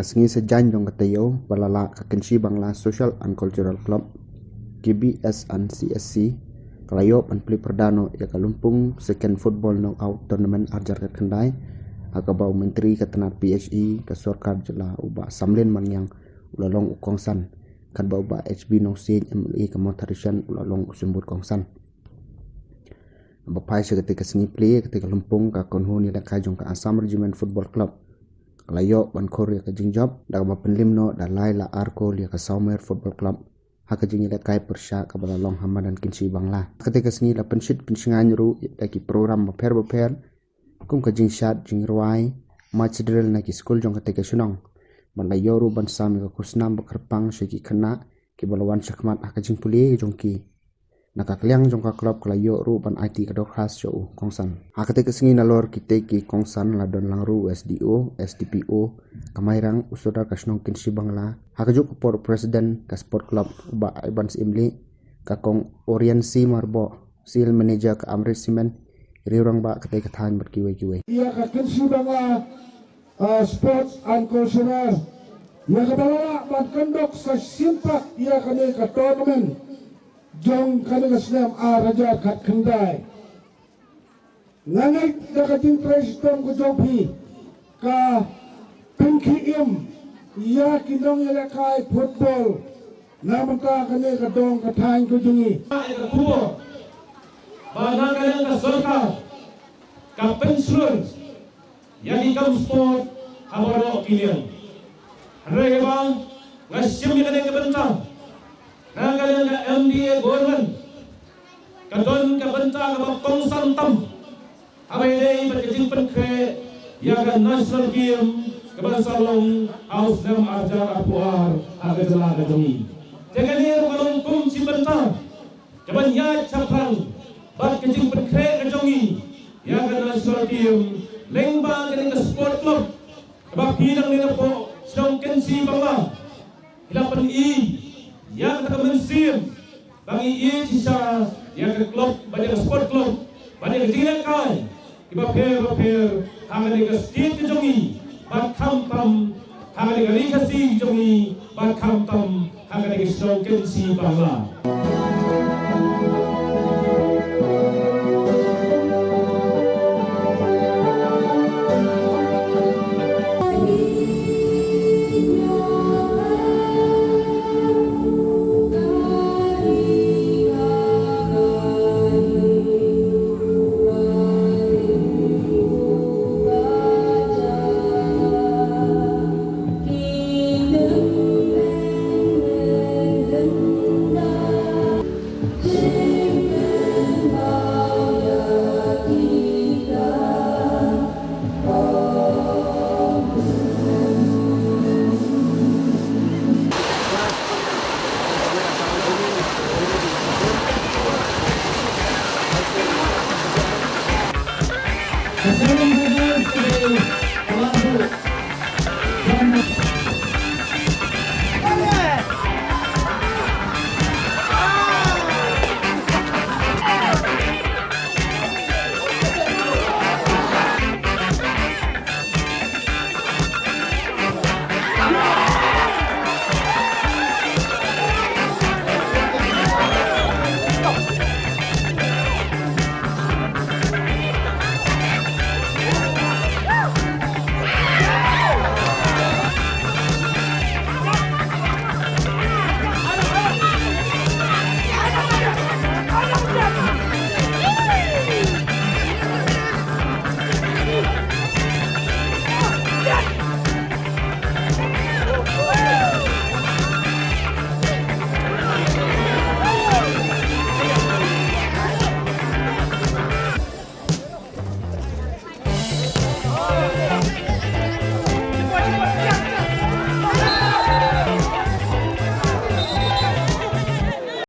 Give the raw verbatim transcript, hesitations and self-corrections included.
Ka sngi Saitjaiñ jong ka taïew ba la lah, ka Kynshi Bangla Social and Cultural Club, K B S and C S C, ka la ïoh ban plie pyrda noh ïa ka Lympung Second Football Knockout Tournament arhajar khatkhyndai, ha kaba u Myntri ka tnat P H E ka sorkar jylla u Bah Samlin Manniang u la long u kongsan, katba u Bah H B Nongsiej, M L A ka Mawthadraishan, u la long u symbud kongsan. Ba phai sha katei ka sngi plie katei ka lympung, ka kynhun ïalehkai jong ka Assam Regiment Football Club ka la ïoh ban khur ïa ka jingjop da kaba pynliem noh da lai la ar kol ïa ka Sawmer Football Club ha ka jingïalehkai pyrshah kaba la long ha madan Kynshi Bangla. Katei ka sngi la pynshit pynshngaiñ ruh da ki program bapher bapher, kum ka jingshad jingrwai, match drill na ki skul jong katei ka shnong. Bad la ïoh ruh ban sam ïa ka khusnam ba kyrpang sha ki khynnah kiba la wan shakhmat ha ka jingpule jong ki. Na ka liang jong ka club ka la ïoh ruh ban aiti ka dorkhas sha u kongsan. Ha katei ka sngi nalor kitei ki kongsan la don lang ruh u S D O, S D P O ka Mairang, u Sordar ka shnong Kynshi Bangla, ha kajuh ka por u President ka Sport Club u Bah Evans Syiemlieh, ka Kong Orian C Myrboh, Sales Manager ka Amrit Cement, rangbah katei ka thaiñ bad kiwei kiwei. Ïa ka Kynshi Bangla, uh, Sports and Cultural, ïa kaba la lah ban conduct sa shim pat ïa kane ka tournament jong kane ka snem arhajar khatkhyndai. Nga ngeit da ka jingtrei shitom ka jong phi, ka pynkhie im ïa ki nongïalehkai football na bynta kane ka dong ka thaiñ ka jong ngi. Ka khubor ba na ka liang ka sorkar ka pynshlur ïa ki kam sport ha baroh ki liang. Hynrei ba nga shim ïa kane ka bynta na ka liang ka M D A government, ka don ka bynta kaba kongsan tam haba ïadei bad ka jingpynkhreh ïa ka national game kaban sa long ha u snem arhajar arphew ar ha ka jylla ka jong ngi. Te kane ruh ka long kum shi bynta kaban ïaid shaphrang bad ka jingpynkhreh ka jong ngi ïa ka national team lyngba kane ka sport club kaba phi nangne napoh shnong Kynshi Bangla phi la pyni ïa kata ka mynsiem ba ngi ïeit shisha ïa ka club bad ïa ka sport club bad ïa ka jingïalehkai kiba pher ba pher ha kane ka state ka jong ngi bad khamtam ha kane ka ri Khasi jong ngi bad khamtam ha kane ka shnong Kynshi Bangla.